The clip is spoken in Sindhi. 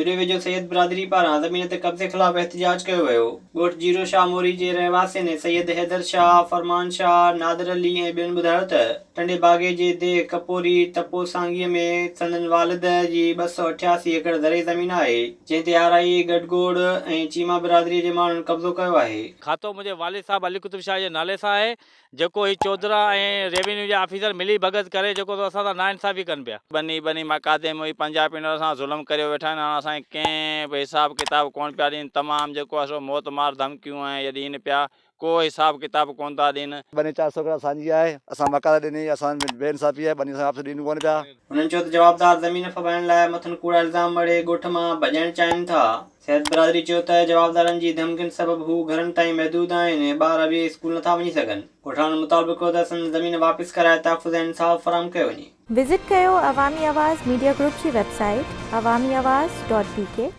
جوڏي ويجهو سيد برادري پاران زمين تي قبضي خلاف احتجاج ڪيو ويو. ڳوٺ جيرو شاهه موري جي رهواسين سيد حيدر شاهه، فرمان شاهه، نادر علي ۽ ٻين ٻڌايو ته ٽنڊي باگي جي ديهه ڪپوري تپو سانگي ۾ سندن والد جي 288 ايڪڙ زرعي زمين آهي، جنهن تي آرائي، گڊگوڙ ۽ چيما برادري جي ماڻهن قبضو ڪيو آهي. کاتو منهنجي والد صاحب علي قطب شاهه جي نالي سان آهي، جيڪو هي چوڌرا ۽ ريونيو جا آفيسر ملي ڀڳت ڪري جيڪو سو اسان سان ناانصافي ڪن پيا. ٻني ٻني مقادي ۾ هئي پنجابين اسان سان ظلم ڪريو ويٺا آهن هاڻ اسان کي ڪنهن به حساب ڪتاب ڪونه پيا ڏين تمام جيڪو آهي سو موت مار ڌمڪيون ۽ اهي ڏين پيا ڪو حساب ڪتاب ڪونه ٿا ڏين. ٻني 400 ايڪڙ اسان جي آهي اسان مقادا ڏني اسان بي انصافي آهي ٻني اسان واپس ڏين ڪونه پيا. هنن چيو ته جوابدار زمين ڦٻائڻ لاء مٿن ڪوڙا الزام مڙهي ڳوٺ مان ڀڄائڻ چاهين ٿا. سيد برادري چيو ته جوابدارن جي ڌمڪين سبب هو گهرن تائين محدود آهن ۽ ٻار به اسڪول نٿا وڃي سگهن. ڳوٺاڻن مطالبو ڪيو ته سندن زمين واپس ڪرائي تحفظ ۽ انصاف فراهم ڪيو وڃي. وزٽ ڪيو عوامي آواز ميڊيا گروپ جي website Awami Awaz dot B K.